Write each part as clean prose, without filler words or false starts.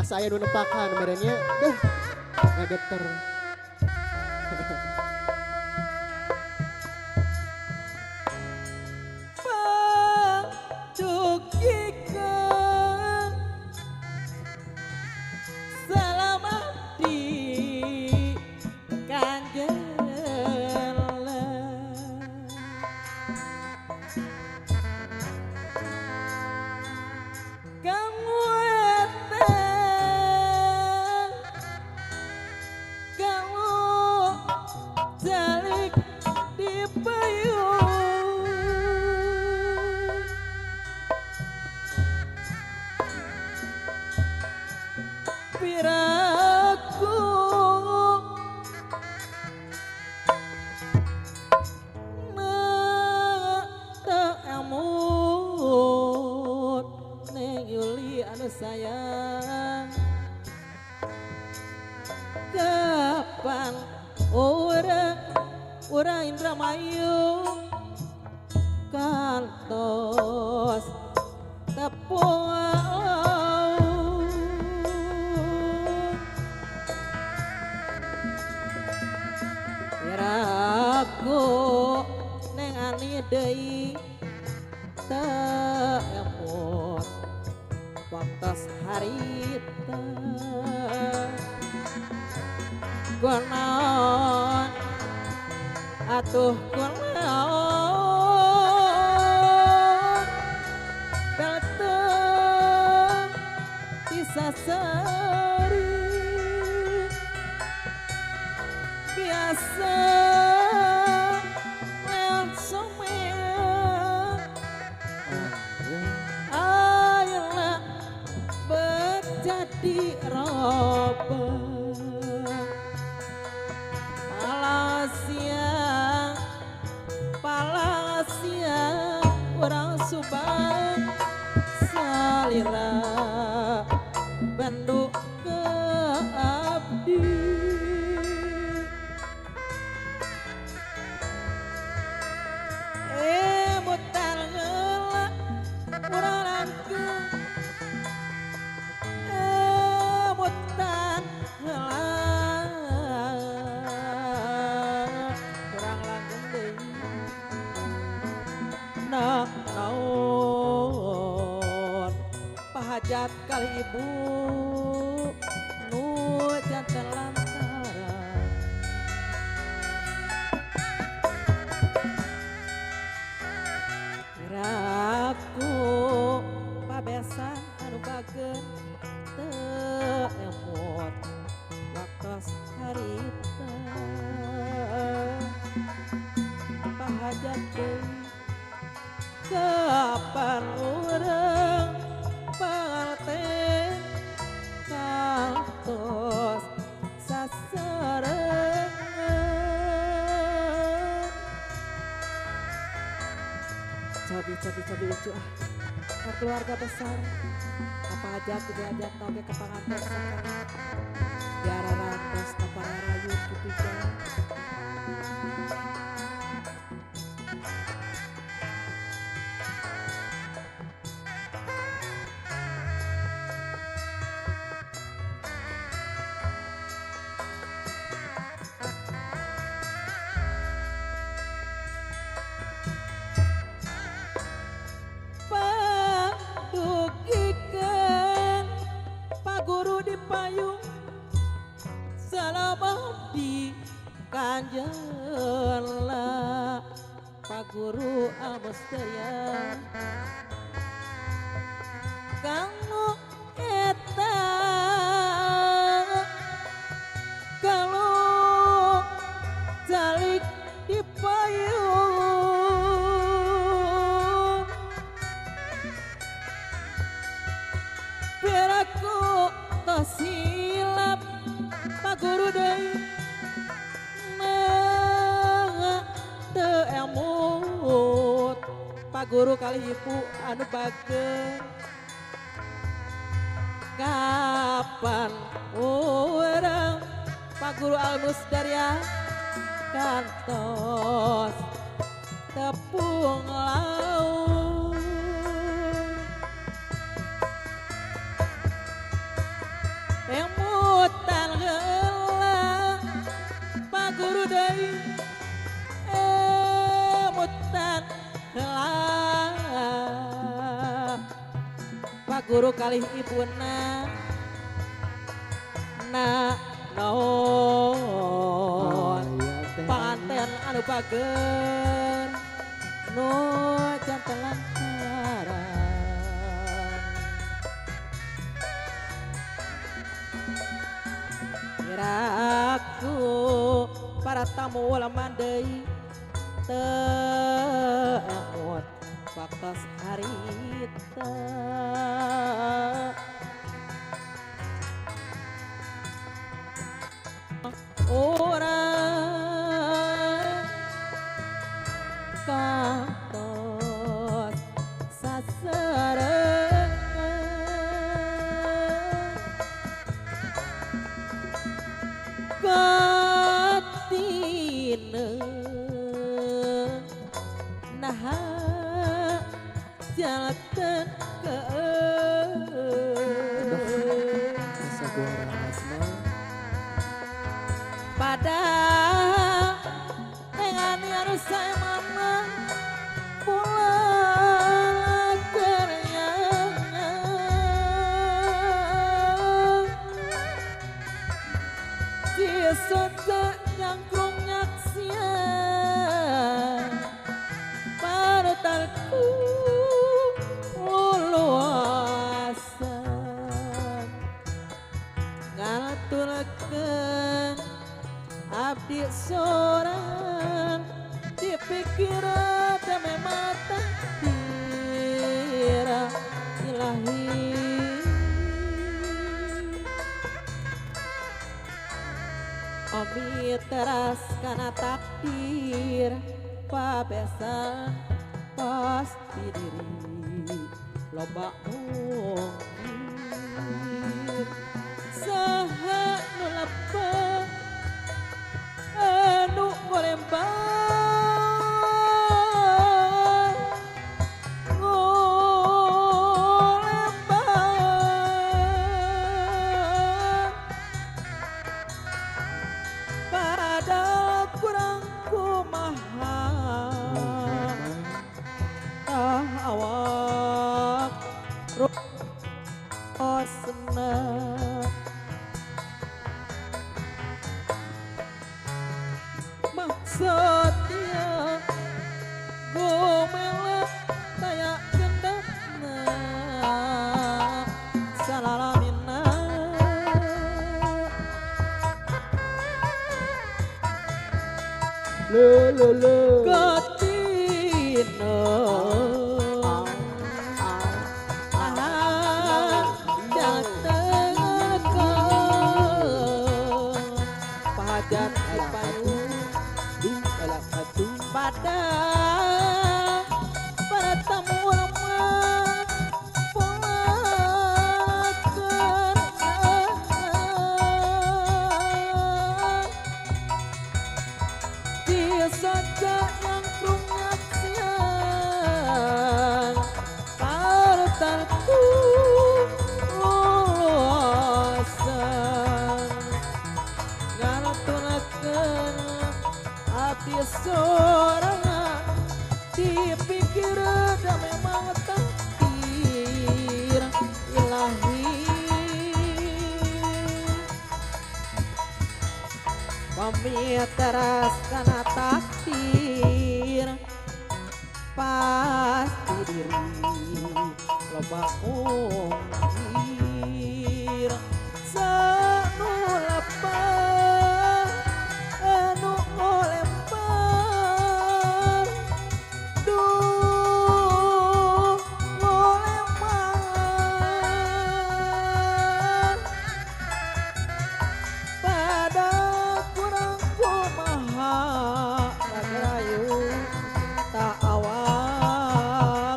Asa aya nu nepakan merenya deh ngageter. Pangdugikeun salamat di kanjeng piraku emut Neng Yuli anu sayang kapan urang Indramayu kantos tepung aku neng ani deui teu emut waktos harita kunaon atuh kunaon belteng tisasari biasa jadi robek palasia orang Subang salira banduk ke abdi mutar heula urang langkung kurang langgeng deui nah naon pahajat kali ibu nu janten lantaran piraku pabesan anu bager teu emut waktos harita pahajat deui kapan urang panganten kantos sasarengan. Cobi cobi cobi lucu ah keluarga besar apa aja kudu ajak toge ke panganten sekarang diararantos ka pararayu kitu jang. Guru di payung salamat di kanjela Pak Guru Almusteria kamu eta kalau calik di payung biar aku silap Pak Guru deui nah teu emut Pak Guru kali ibu anu bager kapan urang Pak Guru Almusdaria kantos tepung laut. Guru kalih ibuna na naon panganten anu bager nu janten lantaran Iraku para tamu laman deui teu emut waktos harita urang kantos sasarengan katine naha jalan ke pada dengan harus saya mama pulang ternyata disota nyangkrung nyaksian partalku luasan ngatulakeun abdi sorang dipikir demi mata tira ilahi omi teras kana takdir pabesan pasti diri loba mungkir saha nu lapang anu ngolembang ngolembang pada kurang kumaha ah awak rosna setia gomela taya gendana salalamina le le le katino dateng ke pajak payu pada para tamu lemah pola dia saja yang nyaksian partarku luasan ngalaturakeun abdi sorangan dipikir dah memang takdir ilahi pamit teras kana takdir pasti diri loba ungkir sanu lapang anu ngolempar duh ngolempar pada kurang kumaha ragrayu tak awak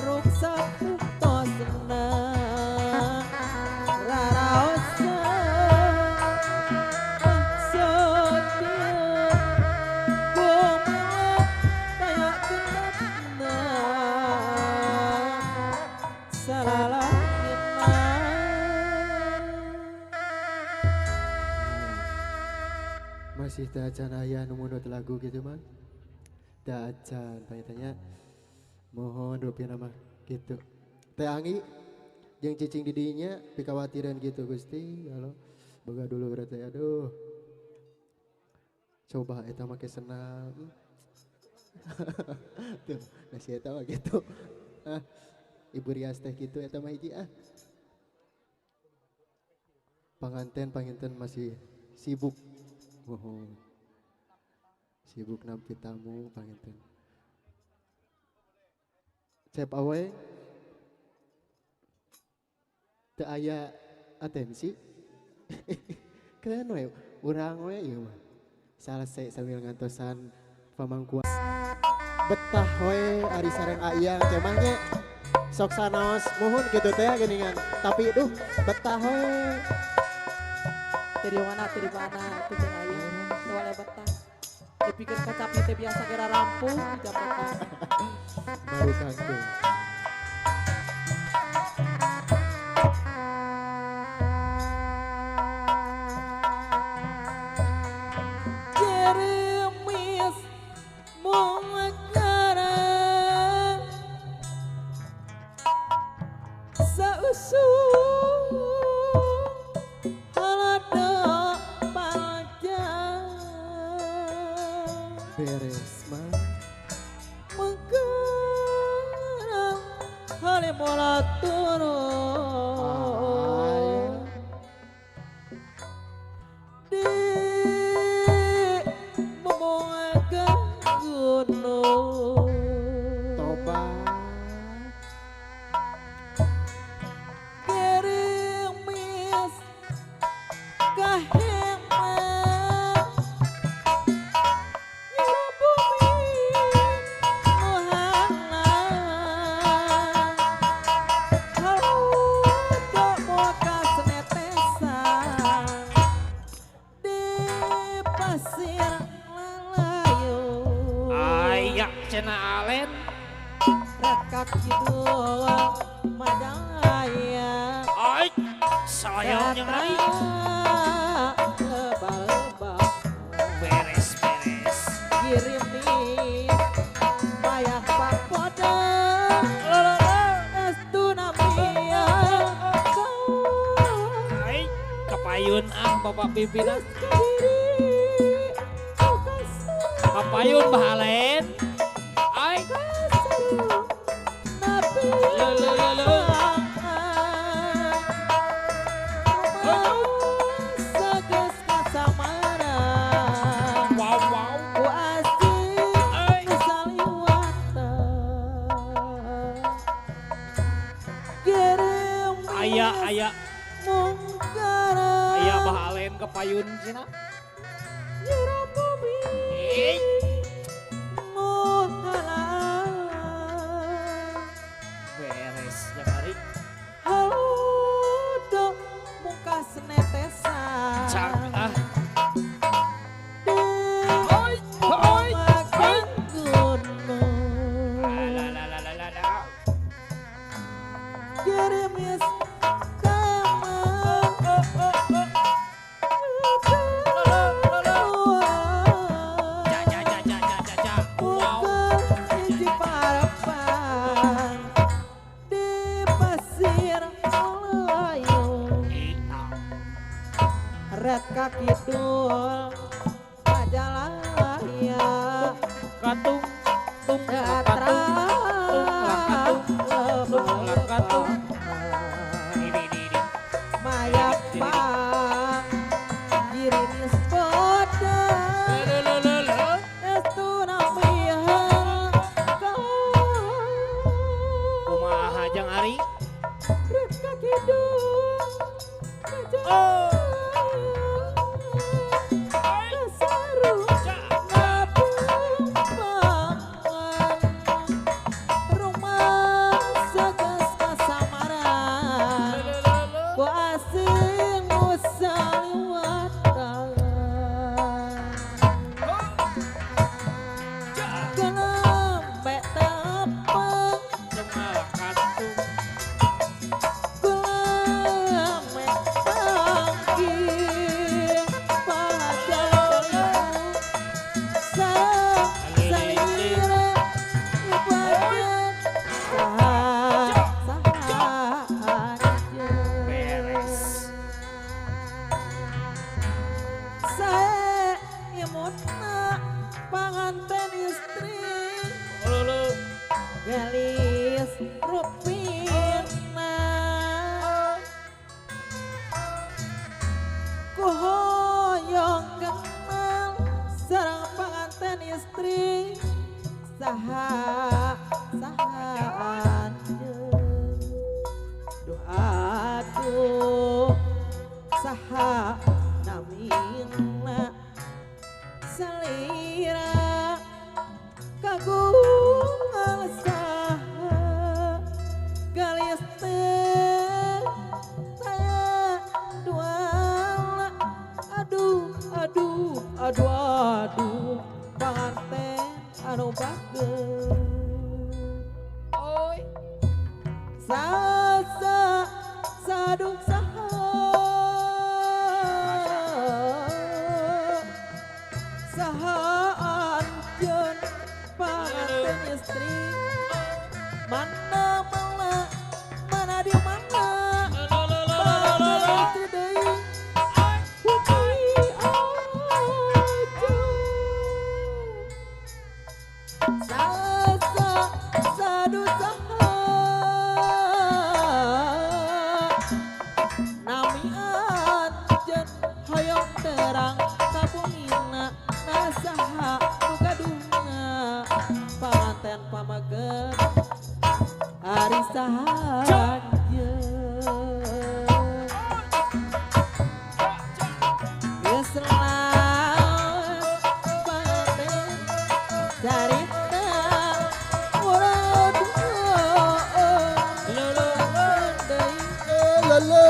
ruksak tosna raraosa setia gomela taya genapna salalamina. Masih teu acan aya nu mundut lagu gitu mah. Teu acan tanya-tanya mohon rupiah nama gitu. Teh Anggi Jeung cicing di dinya pikawatiran gitu Gusti. Halo. Boga dulu berarti aduh. Coba eta make senam. Tuh, nasi eta mah gitu. Ah, Ibu Rias teh gitu eta mah hiji ah. Panganten panginten masih sibuk. Oh. Sibuk nampi tamu panginten. Cep awe teu aya atensi. Keren we urang we ieu mah. Salese sambil ngantosan pamangkuan. Betah we ari sareng ayang cemahnya sok sanaos muhun kitu teh geuningan. Tapi duh betah we. Teu di mana teu jeung ayang. Teu wale betah. Dipikeun kacapi teh biasa gera rampung di jam betah. Baru kangkung. Jeremis mungkarang sausung halada panjang beres mah mengkarang halemola turun di memoakan gunung toba gerimis kaheman bumi muhalang haludo moka senetesan di pasir lalayu Aya cenah alen rekak kidul madaya ai sayang jeung ai lebah-lebah beres beres girimis mayah papoda estunamia ai kapayun ah bapak pimpinan kapayun bah alen ai le le le le wow wow ai aya aya aya bah alen kapayun cenah eh beres jeung ari cak ah oi oi oi la la la la la la Gerimis ja ja ja ja ja ja ja wow Reka kidul majalaya katung tung teatra katung tung lakatung ini ini ini mayapa girimis poda le le le le estunamihan kumaha jeung ari Reka kidul oh Saha. Saha namina salira kagungan saha galis teu taya duala aduh aduh aduh aduh panganten anu bageun Oi sasa sadung saha saha anjeun panganten istri mana mala mana di mana panganten istri deui bumi aja sasa sadu saha nami anjeun hoyong terang kabumina nasaha nu gaduhna panganten pamaget ari saha anjeun geus laos panganten carita urang deui Lolo.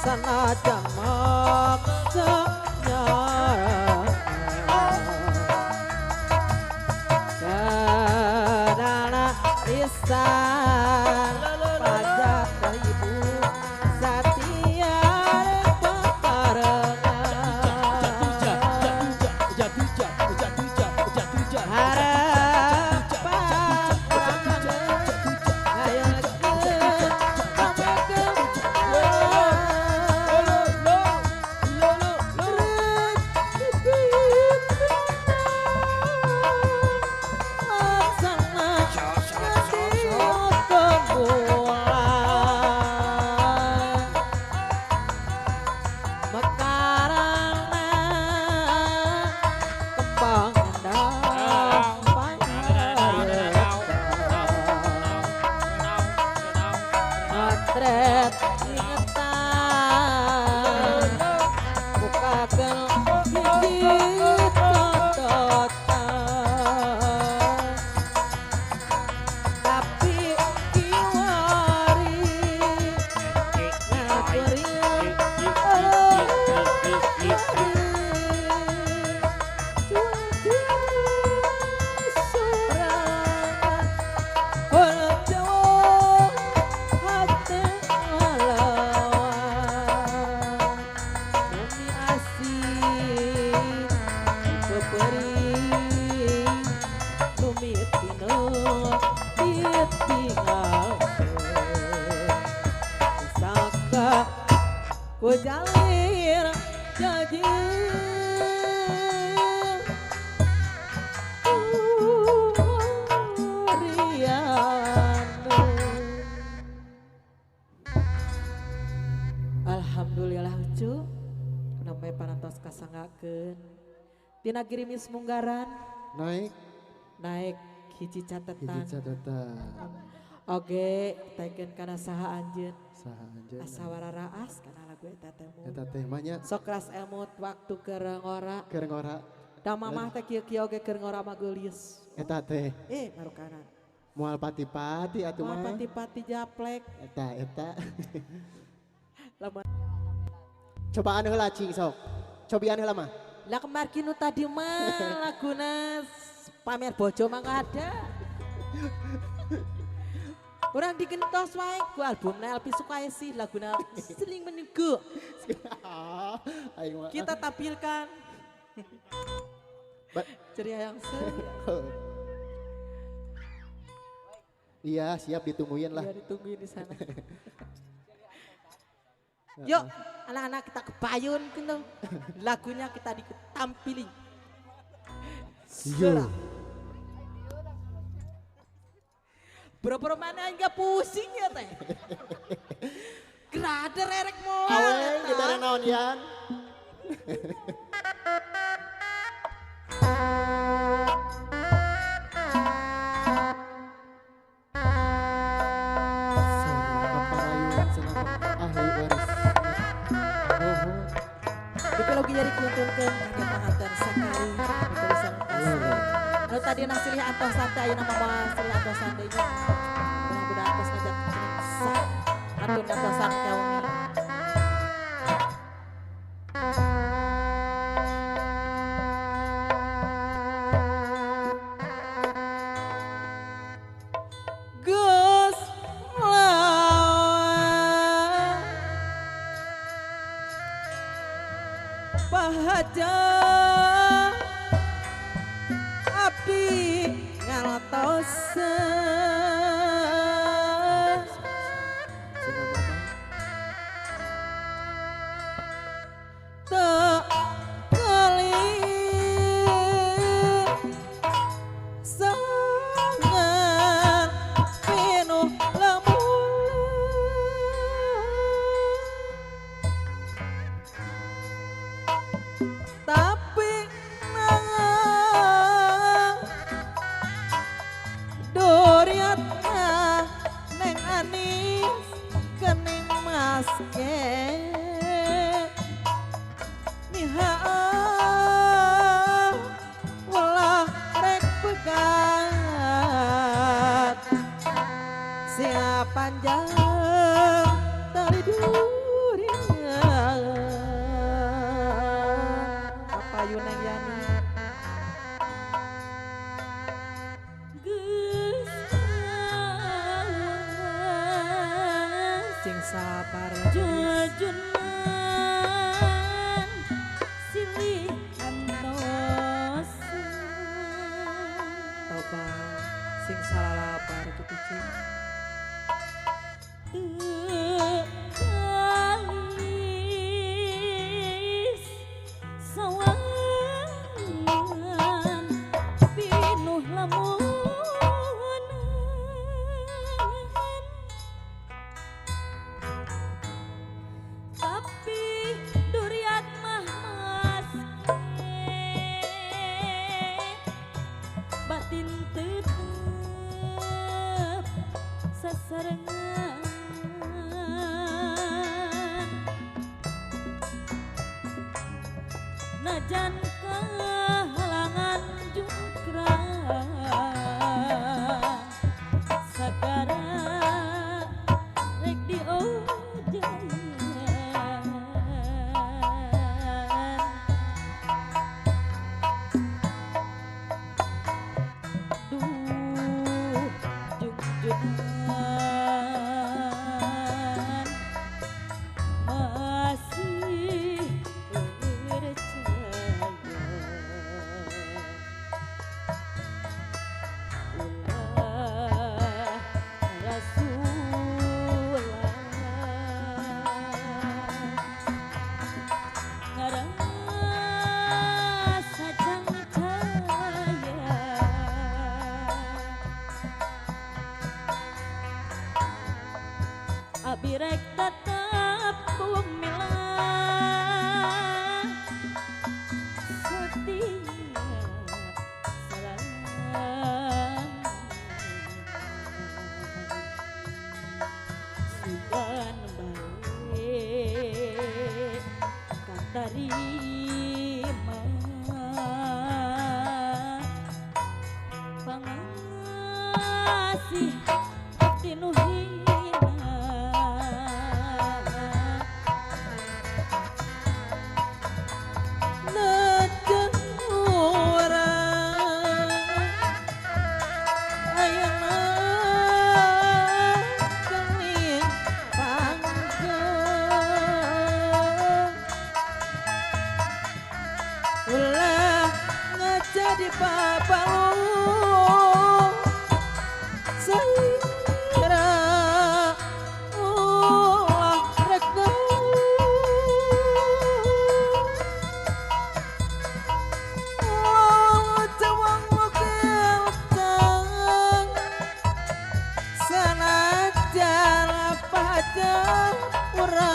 Sanajan maksanya Sadana isan pajak ibu satia peparengan harapan Motret ingetan bukakeun hiji tototan tapi kiwari ngakurin ku jalir jajir Alhamdulillah cu namanya parantos kasanggakeun tina girimis munggaran naik naik hiji catatan hiji catatan. Oke, taikeun kana saha anjeun saha anjeun asa wararaas kana lagu eta teh mu eta teh mah nya sok keras emut waktu keur ngora keur ngora da mamah teh kieu-kieu oge keur ngora mah geulis eta teh marukana moal pati-pati atuh mah moal pati-pati japlek eta eta lamun cobaan heula cing sok cobian heula mah lah kemargi nu tadi mah laguna pamer bojo mah ada. Orang digentos wae ku album Elpi Sukaesih laguna Seling Menunggu. Kita tampilkan ceria yang seru. Iya, siap ditungguin lah. Iya, ditungguin di sana. Yuk, anak-anak kita ke payun gitu. Lagunya kita ditampilin. Yo. Boro-boro mana enggak pusing ya teh. Brother erek moal. Aweng dibere naon Yan? Jadi kuntunkeun kangge panganten sakali tulisan kasih. Anu tadi na silih antosan teh ayeuna mah moal silih antosan deui nya. Mudah-mudahan tos ngajak sah kantun antosan kauni. Geus lawan bahaja abdi ngaltosan teu kelir sangat pinuh lamun tapi nang duriatna neng anis kening mas ge miha welah rek pegat sia panjang tali duriat. Ayu Neng Yani geus sing sabar jujunan silih antosan toba sing salalabar kitu cing teu kalis sawangan pinuh lamunan tapi duriat mah maske batin tetep sasarengan najan kehalangan jungkrang sagara rek diojayan duh jungjunan masih percaya ulah rasulah ngarasa cangcaya abi rek tetep kumilah setia salam sugan bae katarima pangasih abdi nu hina. Najan urang ayeuna kening pangkeun ulah ngajadi papalu salira ulah rek sanajan pacar urang.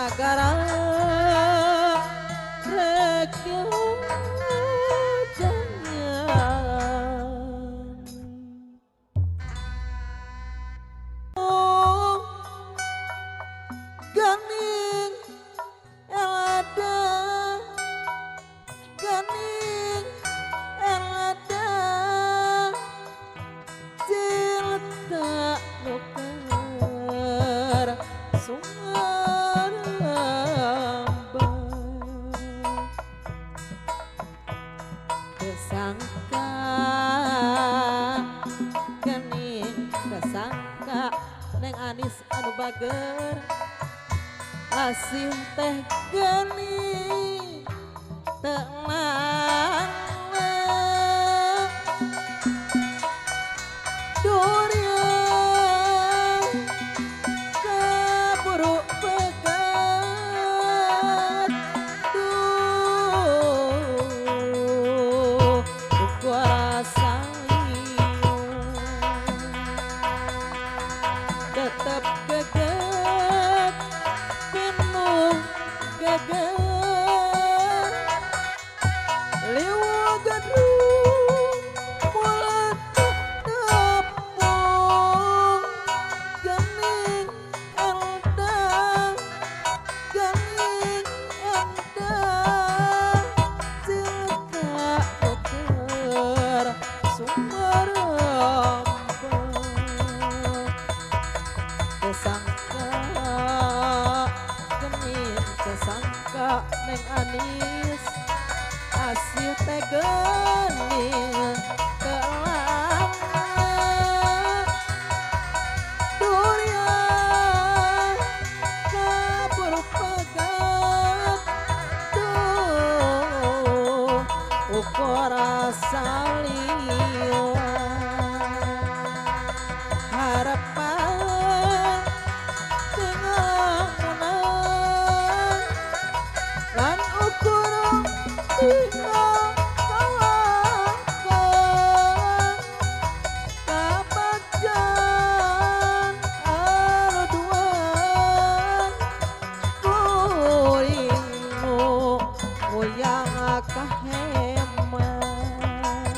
Nagara rek ganing elada, ganing elada, cilta nukar sumaramba. Kesangka ganing kesangka neng anis anu bager asih teh geni tenang durian keburu pegat duh gua sayang tetep geget penuh geger liwa gadrung mulut tepung ganing endang ganing endang cilka ukur sumaramba. Kesangka genin kesangka neng anis asih teh gening kelana durian kabur pegat tuh ukura saliwa harapan ngalamunan lan ukur tinggal kalangkan kabagjan aruduan kuring nu goyang kaheman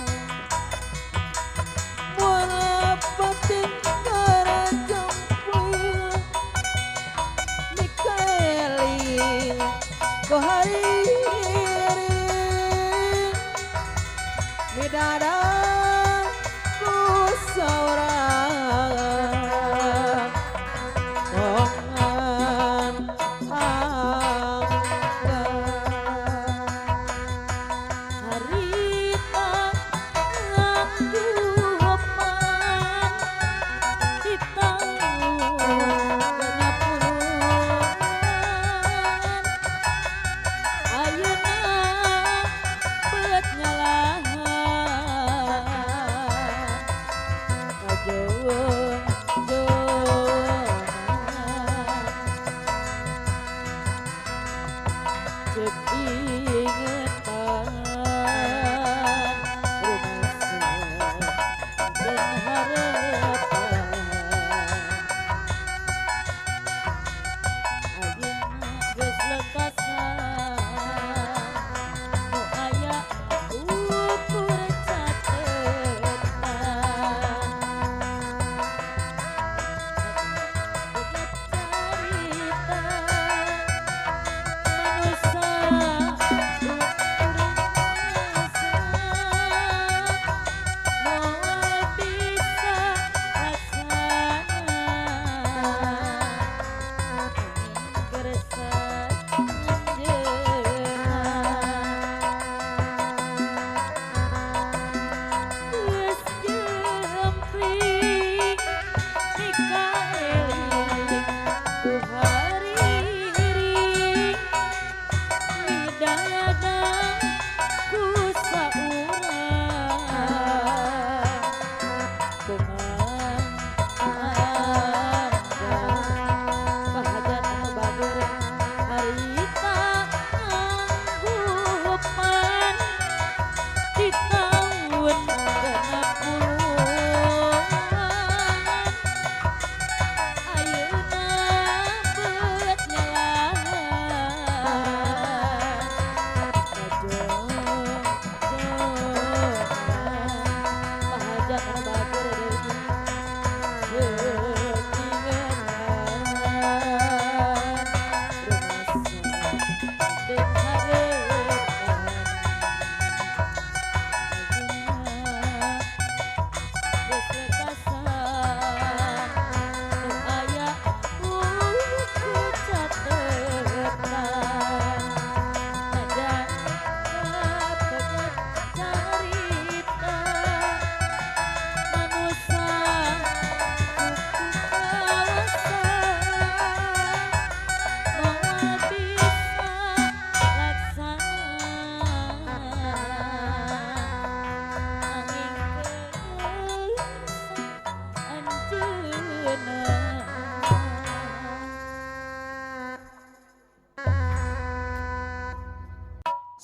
muara penting karajempil mikaeling kohariring midada ku saurang kongan angga. Harita ngakupan di tahun 60-an ayeuna beut nyalahan kajeuh-jeuhan ceuk ingetan rumasa dan harapan ayeuna geus lekasan nu aya ukur catetan boga carita manusa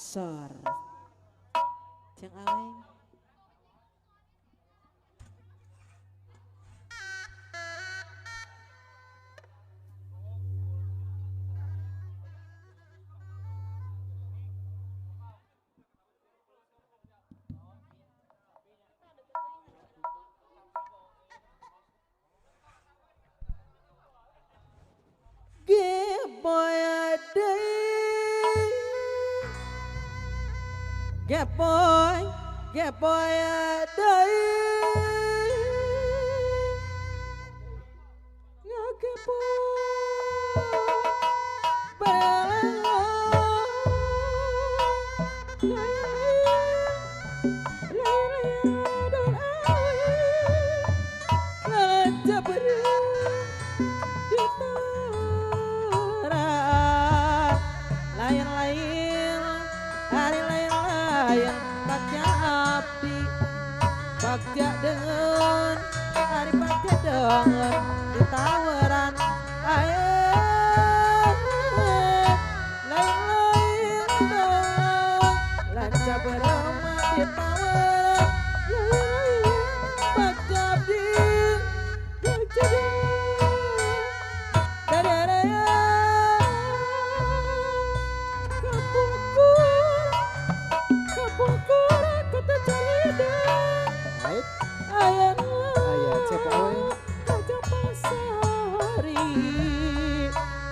Sor Ceng Aweng. Geboy deui, geboy, geboy deui, ngageboy lain-lain hari lain-lain bagja abdi bagja dengan hari bagja dengan ditawaran air lain-lain lancar berama ditawaran lain-lain bagja abdi bagja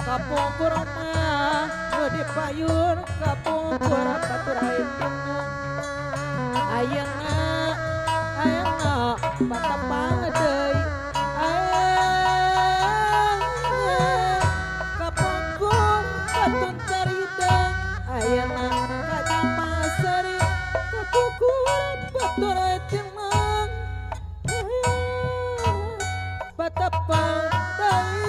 kapungkur mah nu dipayun kapungkur batur ayeuna ayeuna patepang deui ayeuna kapungkur katun carita ayeuna ka Jampasari kapungkur batur ayeuna patepang deui.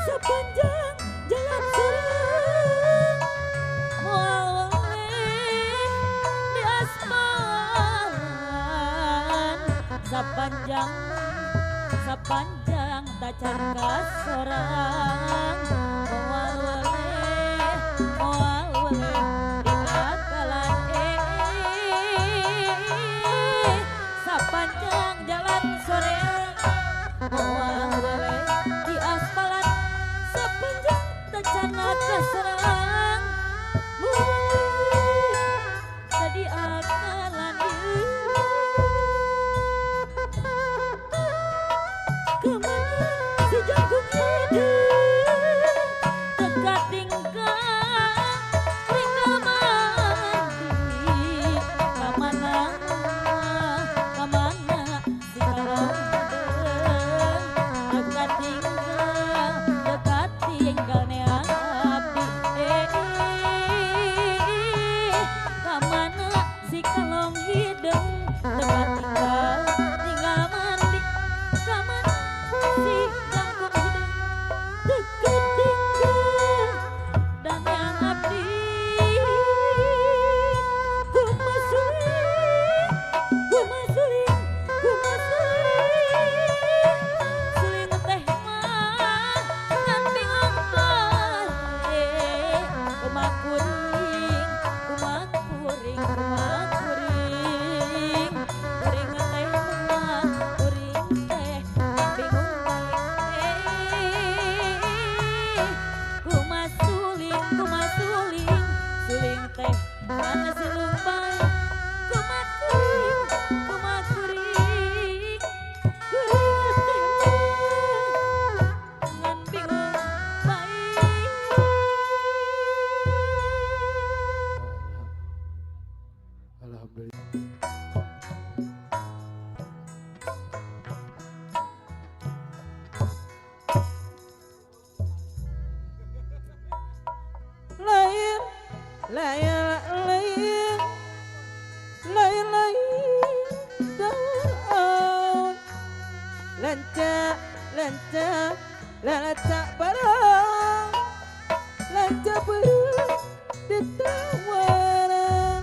Sepanjang jalan serang moal di asmalan sepanjang sepanjang tacan kasorang moal weleh di akalan sepanjang jalan soreang moal weleh di aspalan sepanjang tacan kasorang mulai tadi akalan kemana si jagung hidup dekat tinggal tinggal mandi kemana kemana si kalong dekat tinggal neang abdi kemana si kalong hidung dekat tinggal mandi kemana si jangkung hidung dekat tinggal dan yang abdi kumasuling kumasuling kumasuling suling teh mah ngan bingung bae kumakuring kumakuring kumakuring kuring teh mah kuring teh ngan bingung bae kumasuling kumasuling suling teh mana silung bae kumakuring kumakuring kuring teh mah ngan bingung bae. Alhamdulillah. Lain lain lain lain lain daun lanca lanca lanca barang lanca barang ditawaran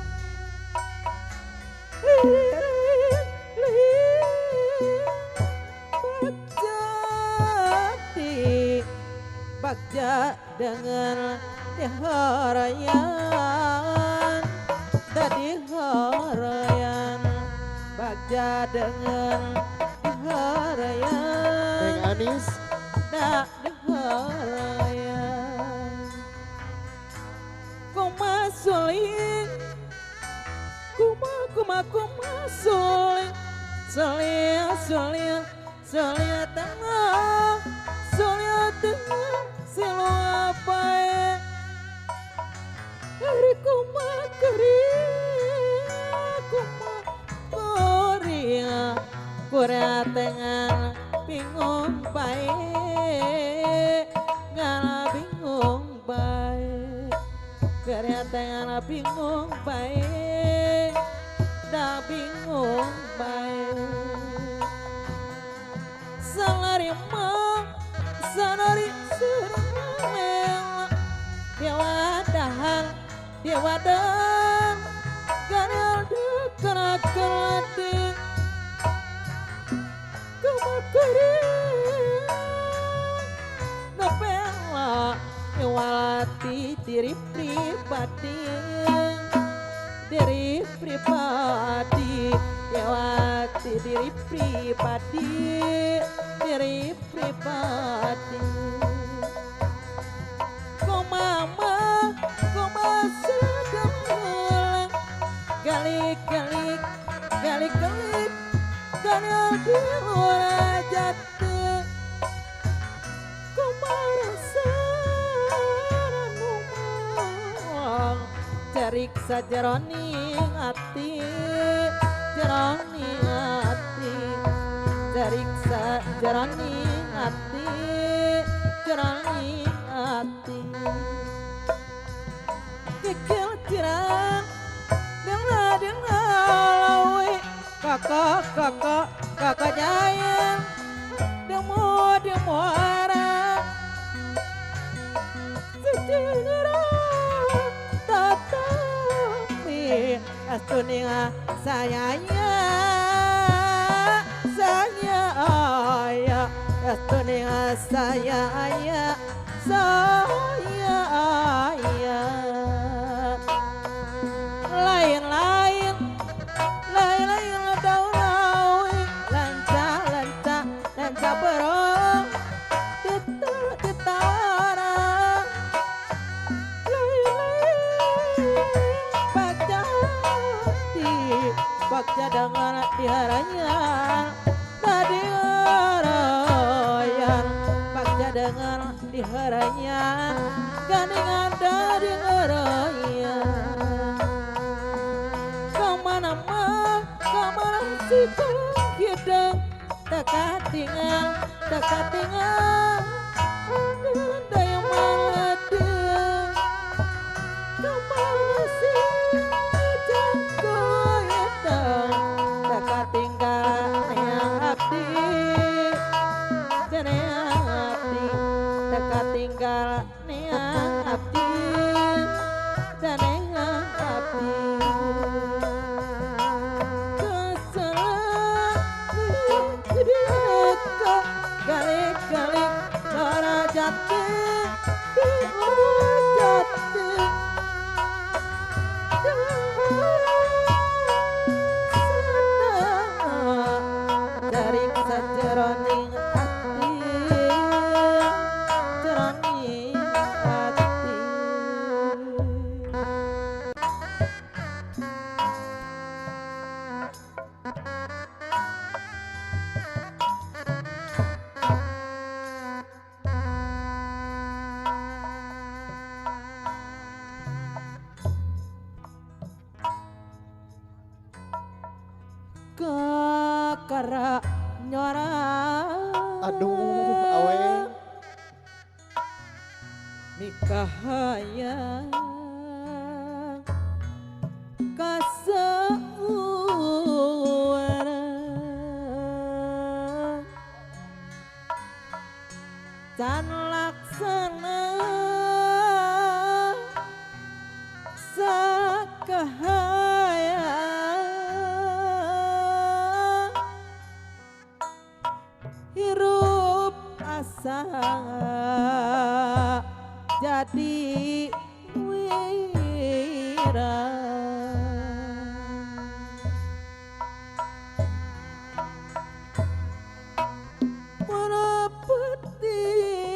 Bagja dengan diharayan tadi harayan bagja dengan diharayan Neng Anis dak diharayan kuma suling kuma kuma kuma suling suling suling suling tengah suling tengah siluapai hari kuma korea kuma korea korea tengah bingung bae ngala bingung bae korea tengah bingung bae dah bingung bae salari mah sanari serang dewa dahan dewa dan ganal dekerak-kerati kemakuri nopela ewalati diri pribadi diri pribadi ewalati diri pribadi diri pribadi mama koma sedang galik galik galik galik ganal di jatuh koma rasa numang cerik sajeroning ati jeroning ati cerik sajeroning ati jeroning ati kikil jirang dengar dengar lawe kakak kakak kakak jayang demo demo ara sejenera tatapi astuninga saya ya saya ayah astuninga saya ayah saya ayah lain-lain lain-lain daulawi lanca lanca lanca berong ditawara lain-lain bagja di bagja dengan diharanya tadi harayan bagja dengan diharanya gandingan dari harayan kemana kemana si hidung teka tinggal daya malade kemana si jago hidung teka tinggal yang abdi jeneng abdi teka tinggal yang abdi jeneng abdi galik-galik lara jati jati dari sajeroning ati jeroning ati kakara nyora aduh awe nikah hayang kaseuara can laksana sakahayang hirup asa jadi wira. Wana penting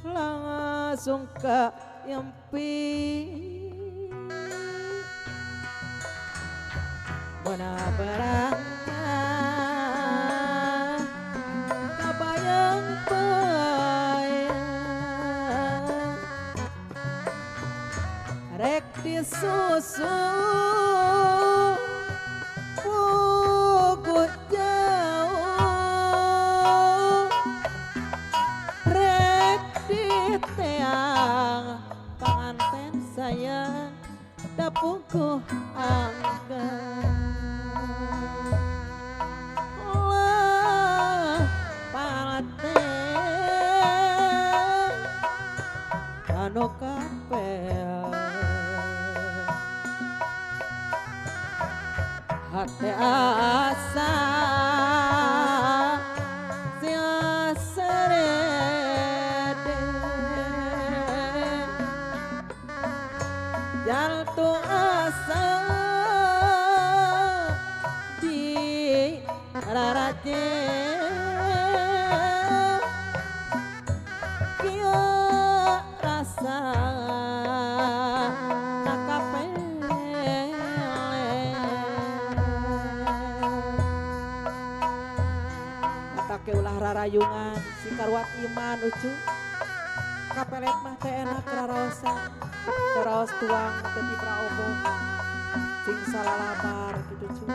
langsung ke yempi mana barang kabayang bayang rek disusu pugut jauh rek diteang panganten sayang dapungku angkat lah panganten anu kapel hate asa sia serede jantung asa di raraje kia rasa nakapele Atake ulah rarayungan si karuat iman ucu kapelet mah teh enak raraosan teraos tuang teh tibra obong cing salalabar gitu cu.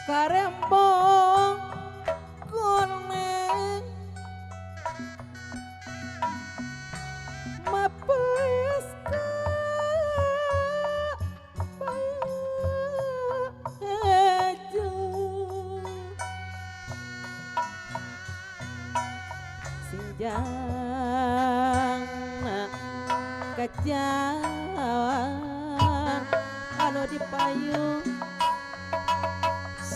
Karembong kuning mapes kapaejo sinjang kejauhan anu dipayung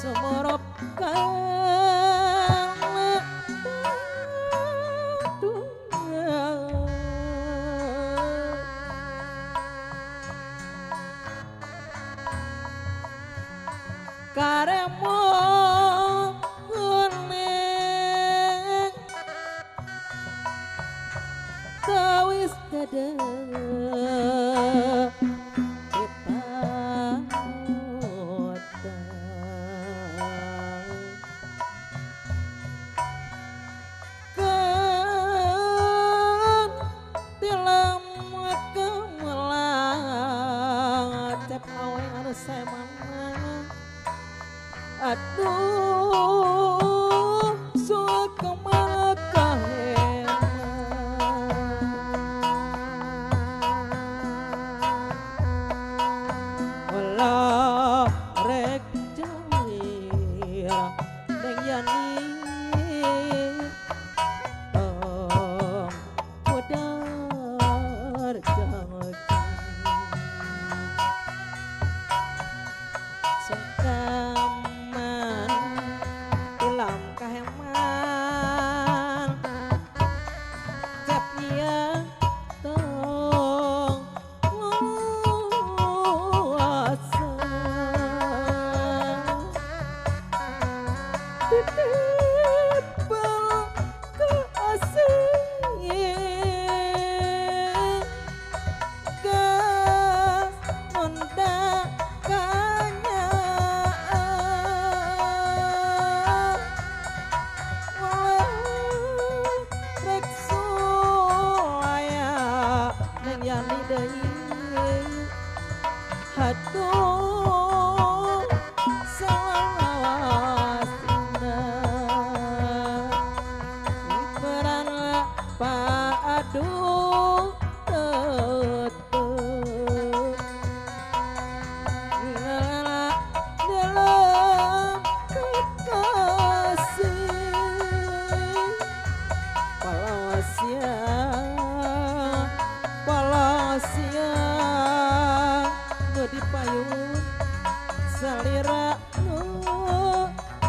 sumurop kang karemo kuning tawis dada aduh suka makahen wala rek jawira neng yani tong pudar jangan sungkaman tilam kaheman cep ieu tong luasa titipel keasing gas nunda kanya rek sulaya neng yani deui haduh Salira nu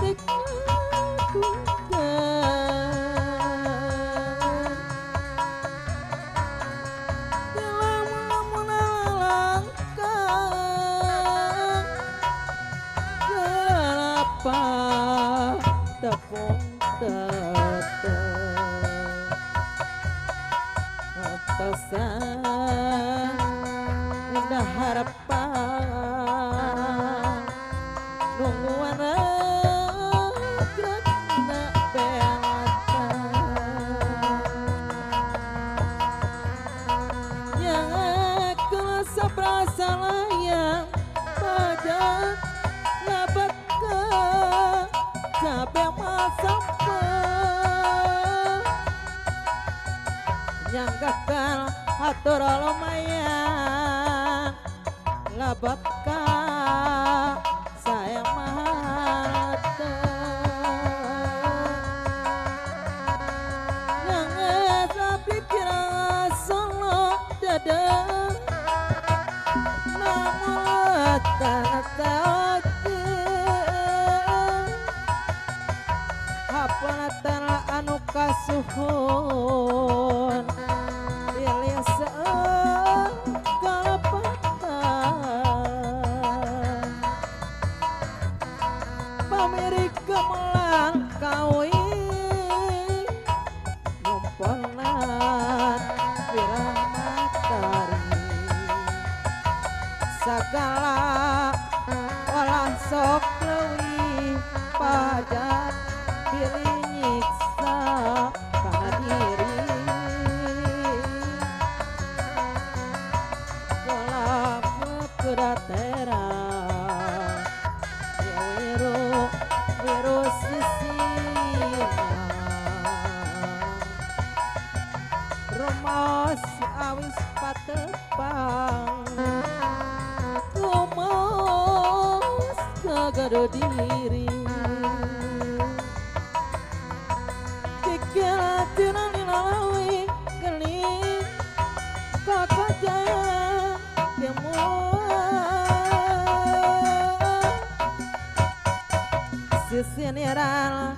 rek ngalakukeun lamun langkah kenapa tepung tetep atasan indah harapan nungguan kena belatan yang aku seberasa layang pada labat ke capek masa yang gagal atur lumayan labat ka saya mata yang pikir solo dada namun tak tahu apa anu kasuhun pilih sekelepatan pamirik gemelan kawi ngumponan wiramatari segala olah sok leuwih pajat pilih nyiksa kana diri kolam kudatera wiru wiru sisina rumos awis patepang kumos kagado diri kikira tinalinawi geli kakajaya temuan sisiniran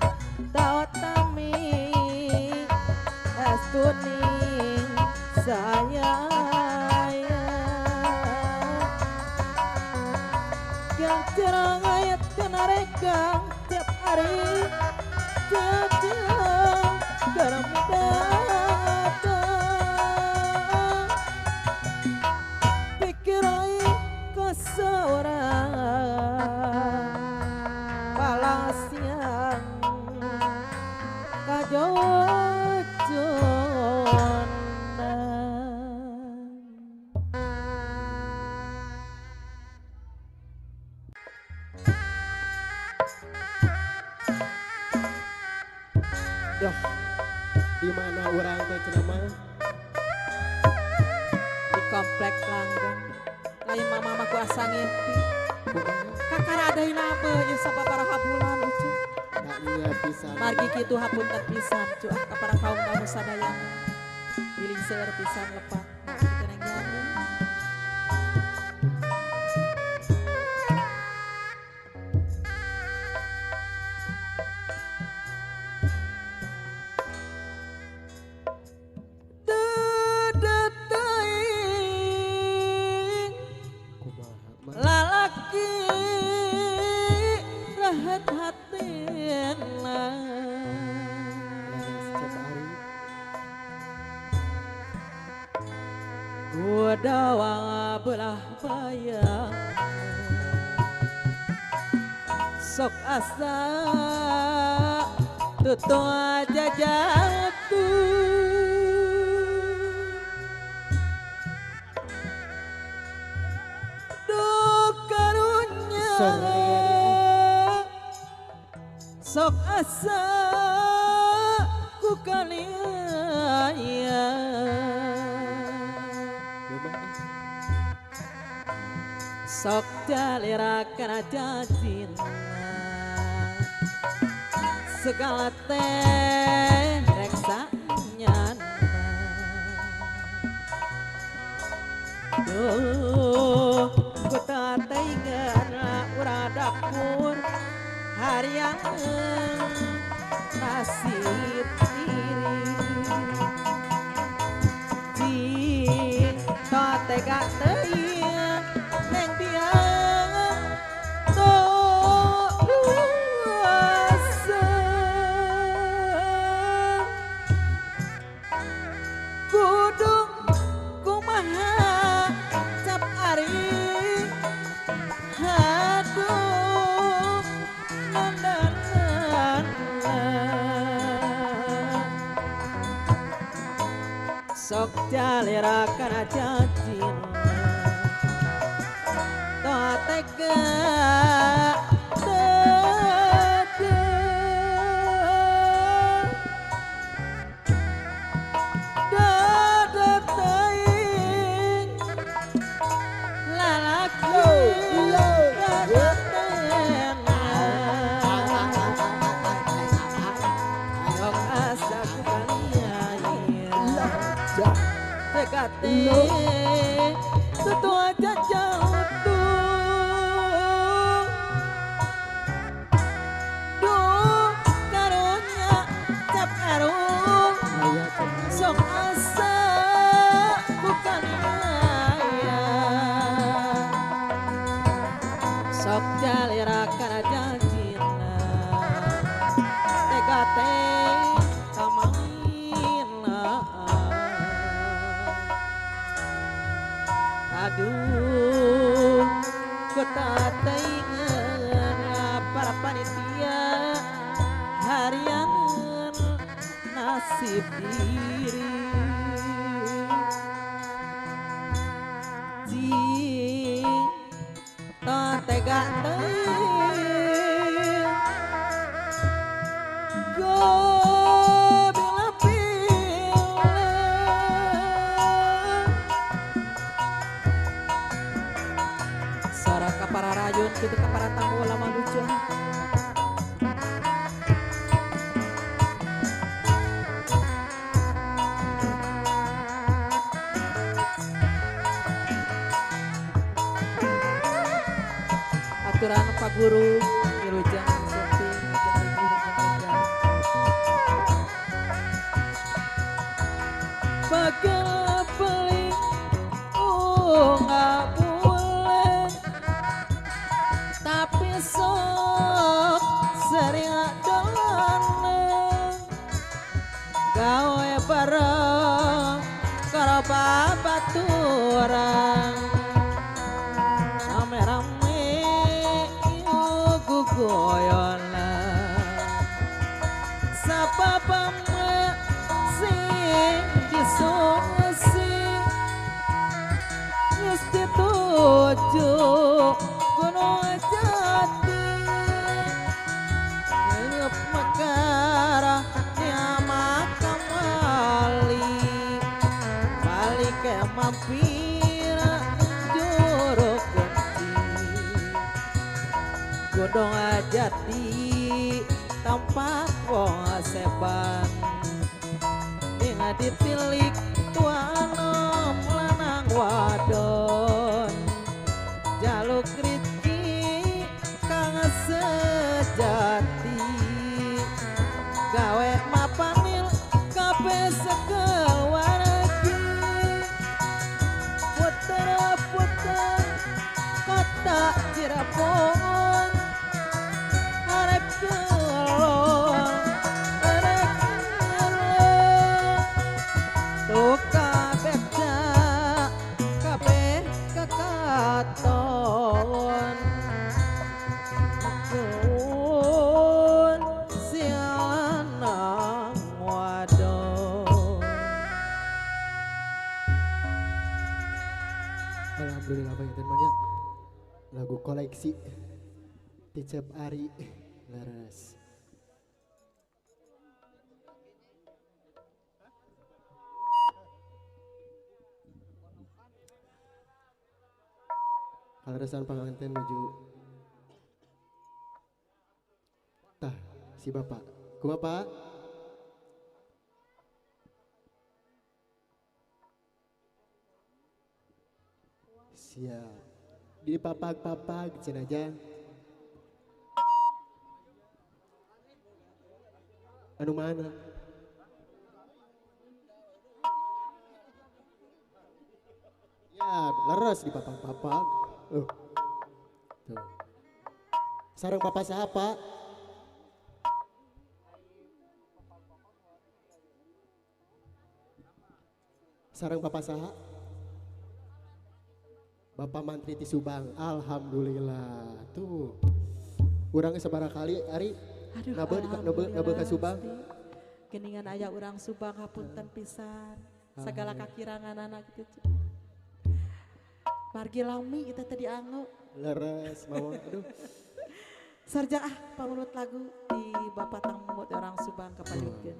tau tami es kuning saya yang terang ayat tenaregang tiap hari tiap jam garam datang pikirai keseorang balas yang kajojonan. Duh, di mana urang teh cenah mah? Di komplek Langgang. Lain mama mah ku asa ngimpi. Kakara adaina apa ieu sababaraha bulan ucu. Tak iya pisan. Margi kitu hapunten pisan cu ah ka para kaum kamu sadayana. Bilih seueur pisan lepat. Kitu neng jamu. Godawa belah bayang sok asa tutua jajatu duh karunya sok asa ku kalian sok jalira kana jajina segala teh reksanya duh ku teu teuingeun urang Harian nasib diri cinta tega teuing neng tiang tuluaseun kudu kumaha cap ari aduh sok jalera kana janjina toa tega teu dada teuing lalaki dada sok asa tekati setua jauh duh karunya cap arung sok asa bukan aya sok jalera kana janjina tekati aduh kota teingan para panitia harian nasib diri cinta tega teuing go para rayun gitu ke para tamu lama lucu. Aturan Pak Guru Wilujeng Sumping jeung Pegel peling boleh tapi sok sering dolanan gawe bareng karo babaturan rame-rame gugoyonan sapapame sing disungsi geus dituju Gunung Jati ngeup mekar nya kamali balik ke mampir juru kunci Gunung Jati tempat wong seban ning ditilik tuanom lanang wadon jaluk rizki kang sejati gawe mapanil kabeh sekeluarga puter-puter kota Cirebon arep kelon arep ngelon tukang beca kabeh kekaton kun sialanang wadon. Alhamdulillah banyak banyak lagu koleksi Ticep Ari leres. Kaleresan panganten menuju tah si bapak. Ku bapak. Siap. Di papag-papag cenah aja. Anu mana? Ya, leres di papang-papang. Tuh. Sareng bapak siapa? Sareng bapak saha? Bapak Mantri ti Subang. Alhamdulillah. Tuh. Urang sabaraha kali ari Aduh, nabe ka Subang. Geningan aya urang Subang hapunten pisan. Segala kakirangan anak gitu. Margi lami kita tadi anggo. Leres mawon. Aduh. Sarja ah pamulut lagu di Bapak Tangmut orang Subang kapayunkeun.